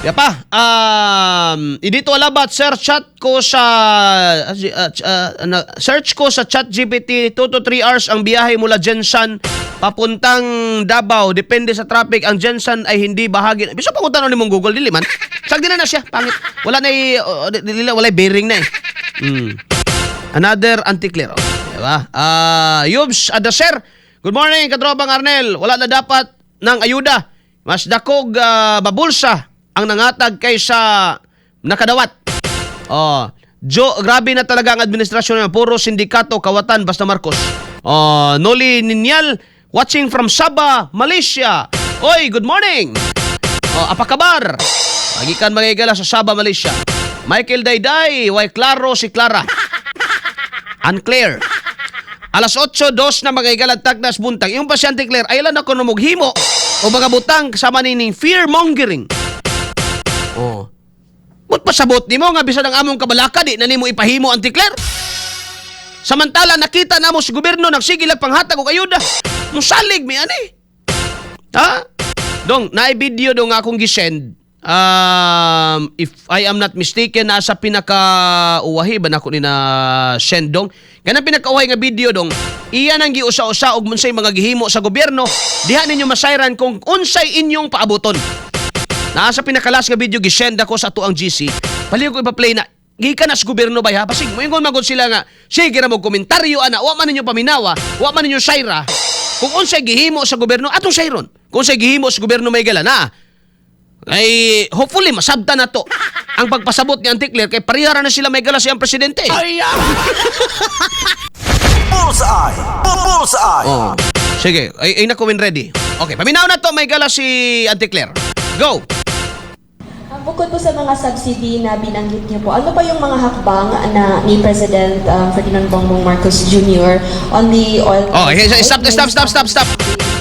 Ya pa, dito alabat sir, chat ko sa search ko sa Chat GPT, 2 to 3 hours ang biyahe mula GenSan papuntang Davao, depende sa traffic. Ang GenSan ay hindi bahagi. Bisa pangutan nimong Google, dili man. Sagdi na na siya, pangit. Wala na dili, wala bearing na eh. Another anti-clear. Oh. Diba? Ah, Yubs Adaser. Good morning, katropang Arnel. Wala na dapat ng ayuda. Mas dakog babulsa ang nangatag kaysa nakadawat. Oh, Jo, grabe na talaga ang administrasyon ng puro sindikato, kawatan, basta Marcos. Oh, Noli Ninyal, watching from Sabah, Malaysia. Oy, good morning. Oh, apa kabar? Gikan mga higala sa Sabah, Malaysia. Michael Dayday, way klaro si Clara. Unclear. Alas 8:02 na, mga higala, tagnas buntag. Yung pasyente Claire, ay lang ako numughimo o mga butang kasama nining fear mongering. Oh. But pasabot nimo nga bisan ang among kabalaka di na nimo ipahimo, Auntie Claire. Samantala nakita namo sa gobyerno nagsige lang panghatag og ayuda. Musalig mi ani. Ha? Dong, naay video dong akong gisend. If I am not mistaken, nasa pinaka-uwahi ba nako ni na send dong? Kanang pinaka-uwahi nga video dong, iyan ang giusa-usa og unsay mga gihimo sa gobyerno. Diha ninyo masayran kung unsay inyong paabuton. Naa sa pinaka-last nga video, gisend ako sa atuang GC. Palihog ko ipa-play na. Gikan na sa gobyerno ba ha? Basig moingon magod sila nga sige ra mo komentaryo ana, wa man ninyo paminawa, wa man ninyo sayra. Kung unsay gihimo sa gobyerno, atong sayron. Kung unsay gihimo sa gobyerno, may gala na. Ay hopefully masabta na to ang pagpasabot ni Auntie Claire kay parehara na sila, may gala, siyang presidente. Bullseye! Bullseye! Oh. Sige, ay na when ready. Okay, paminaw na to, may gala, si Auntie Claire. Go. Bukod po sa mga subsidy na binanggit niyo po, ano pa yung mga hakbang na ni President Ferdinand Bongbong Marcos Jr. on the oil Oh, hey, stop, stop, stop, stop, stop.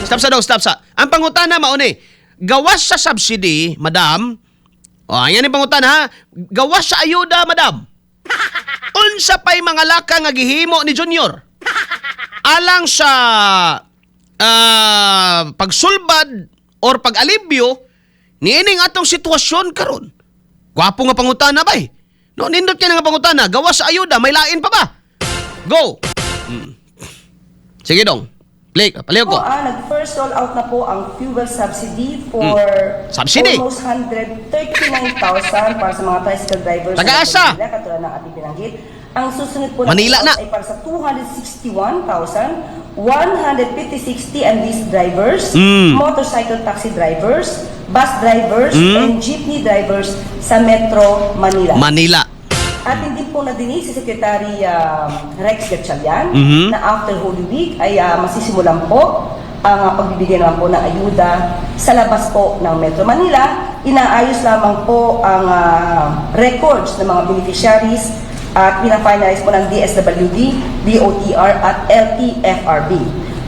Stop sa daw, stop sa. Ang pangutana mao ni, gawas sa subsidy, madam. Oh, yan ang pangutana ha. Gawas sa ayuda, madam. Unsa pay mga laka nga gihimo ni Junior alang sa pagsulbad or pag-alibyo niining atong sitwasyon karon? Gwapo nga pangutana bay. No, nindot kay nga pangutana, gawas sa ayuda, may lain pa ba? Go. Sige dong. Play, palihog ko. Po, nag-first roll out na po ang fuel subsidy for Subsidy. Almost 139,000 para sa mga tricycle drivers Taga-asa? sa Manila, katulad ng ating binanggit. Ang susunod po na Manila roll na. Ay para sa 261,156 TNVs drivers, motorcycle taxi drivers, bus drivers, and jeepney drivers sa Metro Manila. Manila. Atin din po nadinig si Secretary Rex Gatchalian na after Holy Week ay masisimulan po ang pagbibigay naman po ng ayuda sa labas po ng Metro Manila. Inaayos lamang po ang records ng mga beneficiaries at pina-finalize po ng DSWD, DOTR at LTFRB.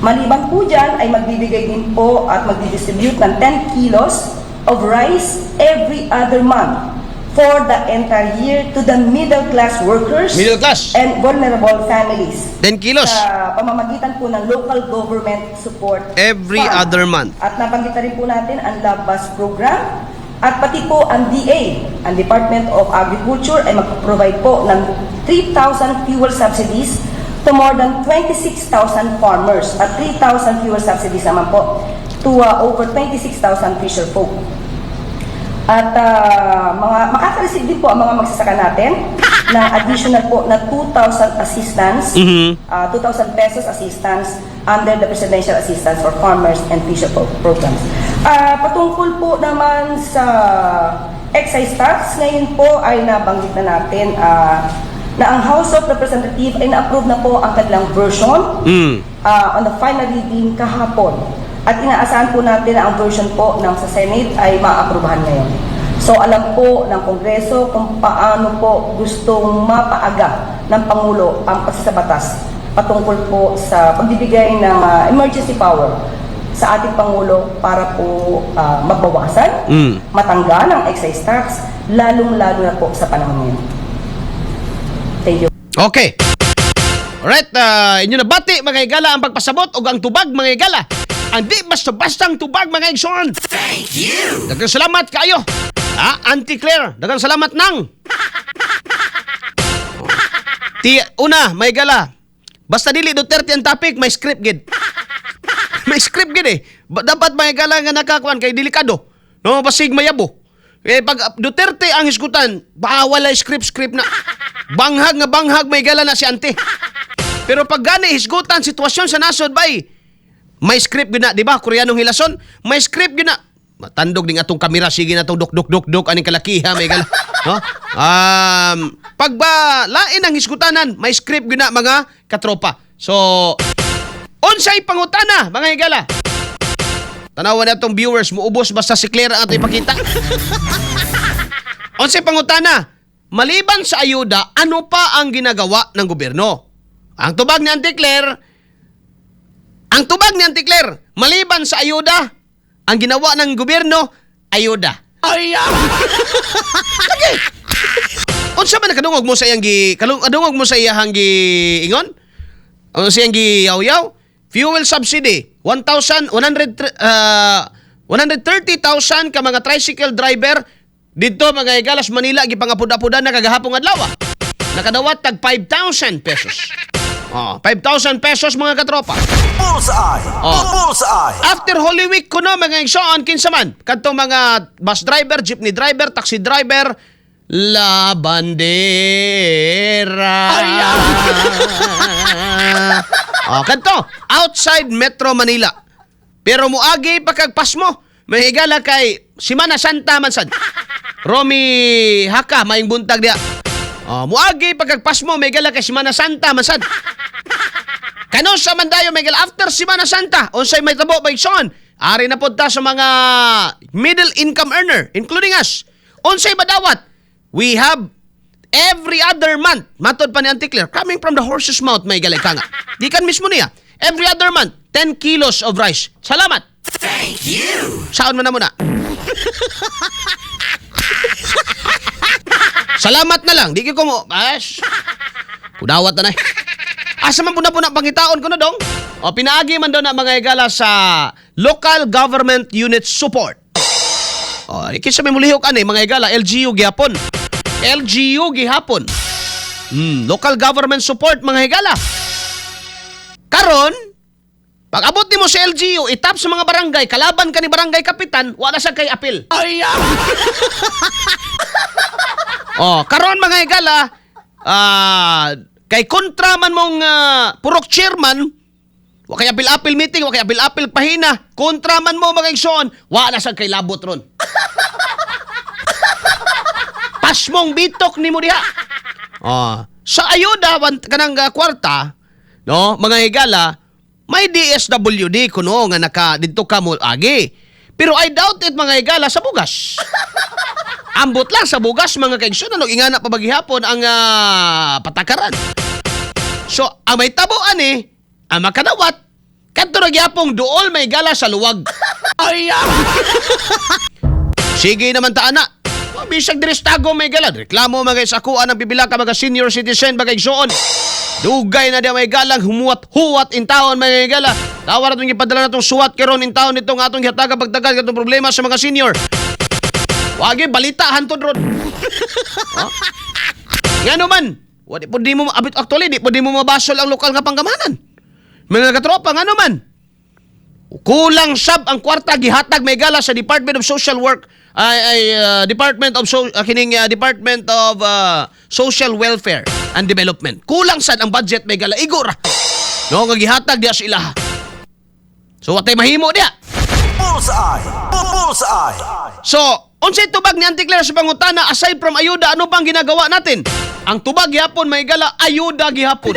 Maliban po dyan ay magbibigay din po at magdidistribute ng 10 kilos of rice every other month for the entire year to the middle class workers Middle class. And vulnerable families. 10 kilos. Sa pamamagitan po ng local government support Every fund. Other month. At nabanggit na rin po natin ang Love Bus program at pati po ang DA, ang Department of Agriculture, ay mag-provide po ng 3,000 fuel subsidies to more than 26,000 farmers at 3,000 fuel subsidies naman po to over 26,000 fisher folk. At mga makaka-receive din po ang mga magsasaka natin na additional po na 2,000 assistance, 2,000 pesos assistance under the Presidential Assistance for Farmers and Fisher Folk Programs. Patungkol po naman sa excise tax, ngayon po ay nabanggit na natin na ang House of Representatives ay na-approve na po ang kanilang version on the final reading kahapon. At inaasahan po natin na ang version po ng sa Senate ay maaprubahan ngayon. So alam po ng Kongreso kung paano po gustong mapaaga ng Pangulo ang pagsasabatas patungkol po sa pagbibigay ng emergency power sa ating Pangulo para po mabawasan, matanggal ang excise tax, lalong-lalo na po sa panahon ngayon. Thank you. Okay. Alright, inyo nabati, mga higala, ang pagpasabot o ang tubag, mga higala. Ang di basta-bastang tubag, mga igsoon. Thank you. Daghang salamat kayo. Ah, Auntie Claire, daghang salamat nang. Ti una, may gala. Basta dili Duterte ang topic, may script gid. May script gid eh. Dapat may gala nga nakakuan kay delikado. No, basig mayabo. Eh pag Duterte ang hisgutan, baka wala script script na. Banghag nga banghag may gala na si ante. Pero pag gani hisgutan sitwasyon sa nasod bay, may script gyud na, di ba? Koreanong hilason, may script gyud na. Matandog ning atong kamera, sige na tong duk duk duk duk aning kalakiha may gala. No? Pag ba lain ang hisgutanan, may script gyud na, mga katropa. So, unsay pangutana, mga higala? Tanawa na atong viewers, muubos basta si Claire ang ato ipakita. Unsay pangutana? Maliban sa ayuda, ano pa ang ginagawa ng gobyerno? Ang tubag ni Auntie Claire, ang tubag ni Auntie Claire, maliban sa ayuda, ang ginawa ng gobyerno, ayuda. Ay! Lagi! Unsa man nakadungog mo sa iyang gi kadungog mo sa iyang gi ingon? Ano sa iyang gi yaw-yaw? Fuel subsidy 1,100 130,000 ka mga tricycle driver didto, mga higalas, Manila gipangapud-apudan na kagahapon adlaw. Nakadawat tag 5,000 pesos. Oh, 5,000 pesos, mga katropa. Bullseye! Oh. Bullseye! After Holy Week kuno, mga igsoon, kinsa man kadtong mga bus driver, jeepney driver, taxi driver, la bandera. Oh, kadto outside Metro Manila. Pero muagi pa kag pasmo. May higala kay Simana Santa man sad. Romy Haka, maayong buntag diya. Oh, muagi pa kag pasmo, may higala kay Simana Santa man sad. Kano sa man dayo may after Semana Santa, unsay may tabo ba, igsoon? Ari na pud ta sa mga middle income earner, including us. Unsay madawat? We have every other month, matod pa ni Auntie Claire, coming from the horse's mouth, may galay ka nga. Gikan mismo niya. Every other month, 10 kilos of rice. Salamat! Thank you! Saan man na muna? Salamat na lang. Di ko mo. Ash. Kudawat na na. Asa man puna puna pangitaon ko na dong? O pinaagi man daw na, mga higala, sa local government unit support. O kinsa may mulihok ani, mga higala? LGU gihapon. LGU gihapon. Local government support, mga higala. Karon, pag abot nimo sa LGU, itap sa mga barangay, kalaban ka ni barangay kapitan, wala sa kay apil. Oh, karon, mga higala, kay kontra man mong purok chairman, wa kay apil-apil meeting, wa kay apil-apil pahina, kontra man mo, mga igsoon, wa na sad kay labot ron. Pasmong bitok nimo diha. Oh, sa ayuda kanang kwarta, no, mga higala, may DSWD kuno nga naka didto ka mo agi. Pero I doubt it, mga higala, sa bugas. Ambot lang sa bugas, mga kaigsoon, ano ingana pa maghihapon ang patakaran. So, ang may tabuan eh, ang makadawat, kadto ra gyapong duol may gala sa luwag. Ay! Sige naman ta ana. Bisag diri sa Tagum may gala. Reklamo mga sa akuan ang pipila ka mga senior citizen, mga igsoon. Dugay na di may galang humuwat-huwat in taon, mga gala. Tawar atong gipadala natong suwat karon in taon nitong atong gihatagan pagtagal katong problema sa mga senior. Wagi balita hantod ron. Oh? Ngano man, wa di po di mo abit actually di po di mo mabasol ang lokal nga panggamanan. Mga katropa, ngano man? Kulang sab ang kwarta gihatag may gala sa Department of Social Work ay ay Department of so, kining Department of Social Welfare and Development. Kulang sad ang budget may gala igor. No nga gihatag diya sa ilaha. So watay mahimo diya. Bullseye! Bullseye! So, unsay tubag ni Auntie Claire sa pangutana, aside from ayuda, ano pang ginagawa natin? Ang tubag gihapon may gala, ayuda gihapon.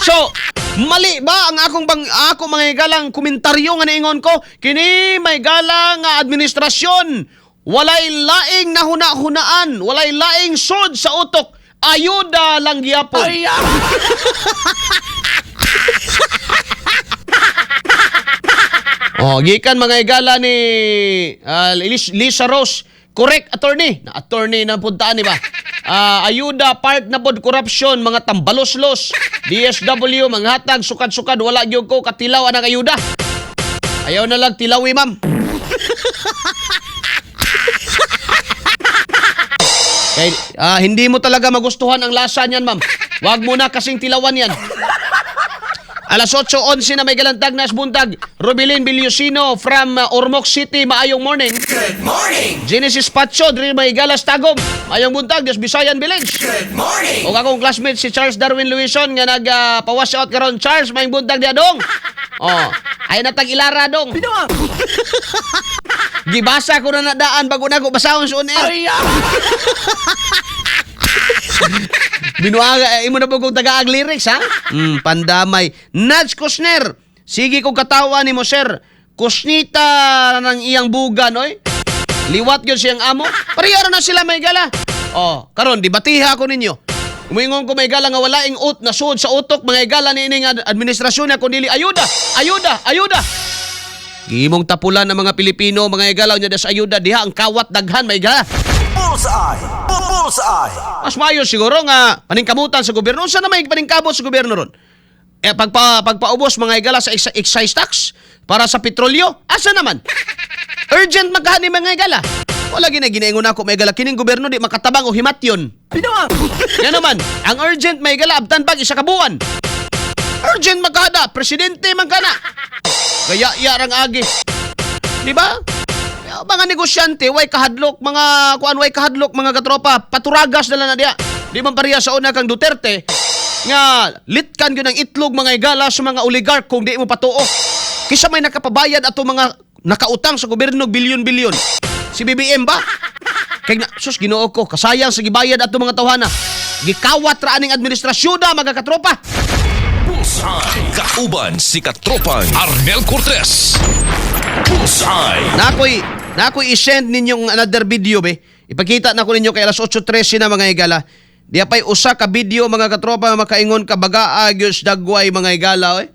So, mali ba ang akong bang ako mga higalang komentaryo nga niingon ko kini may gala nga administrasyon walay laing nahuna-hunaan, walay laing sod sa utok, ayuda lang gihapon. Oh, gikan mga higala ni Lisa Rose. Correct, attorney. Na attorney na puntaan ni ba? Ayuda part na pod corruption, mga tambaloslos. DSW manghatag sukad-sukad, wala gyud ko katilaw anang ayuda. Ayaw na lang tilawi, ma'am. Kay, hindi mo talaga magustuhan ang lasa niyan, ma'am. Wag mo na kasing tilawan yan. Alas 8:11 na may galantag nas buntag. Rubilin Bilyosino from Ormoc City, maayong morning. Good morning. Genesis Pacho, diri may galas Tagum. Maayong buntag, Dios Bisayan Village. Good morning. O akong classmate si Charles Darwin Luison nga nag pa-wash out karon. Charles, maayong buntag diha dong. Oh, ay natag ilara dong. Gibasa ko na nadaan bago na ko basahon sa on air. Binuaga, eh, imo na po kong tagaag lyrics, ha? Pandamay. Nudge Kusner, sige kong katawa ni mo, sir. Kusnita ng iyang bugan, oy. Liwat yun siyang amo. Pareho na sila may gala. Oh, karon debatiha ko ninyo. Umingon ko may gala nga walaing ut na suod sa utok mga igala ni ining administrasyon na kundi ayuda, ayuda, ayuda. Gimong tapulan ng mga Pilipino, mga igala nya das ayuda diha ang kawat daghan may gala. Bullseye. Bullseye. Mas maayo siguro nga paningkamutan sa gobyerno. Unsa na may paningkamot sa gobyerno ron? Eh, pagpaubos mga igala sa excise tax para sa petrolyo, asa naman? Urgent magkahani mga igala. Wala gina ginaingon ako mga igala kining gobyerno di makatabang o himatyon. Nga naman, ang urgent may igala abtan pag isa ka buwan. Urgent magkahada, presidente man kana. Kaya yarang agi. Di ba? Ya, mga negosyante, way kahadlok, mga kuan way kahadlok, mga katropa, paturagas na lang na diya. Di man pareha sa una kang Duterte, nga litkan yun ang itlog mga igala sa mga oligarch kung di mo patuo. Kisa may nakapabayad ato mga nakautang sa gobyerno bilyon-bilyon. Si BBM ba? Kay na, sus Ginoo ko, kasayang sa gibayad ato mga tawhana. Gikawat ra aning administrasyon na mga katropa. Bullseye. Kauban si Katropang Arnel Cortez. Bullseye. Nakoy i-send ninyong another video be. Ipakita na ko ninyo kay alas 8:13 na mga igala. Diya pa'y usa ka video mga katropa nga makaingon ka baga agyos dagway mga igala oy.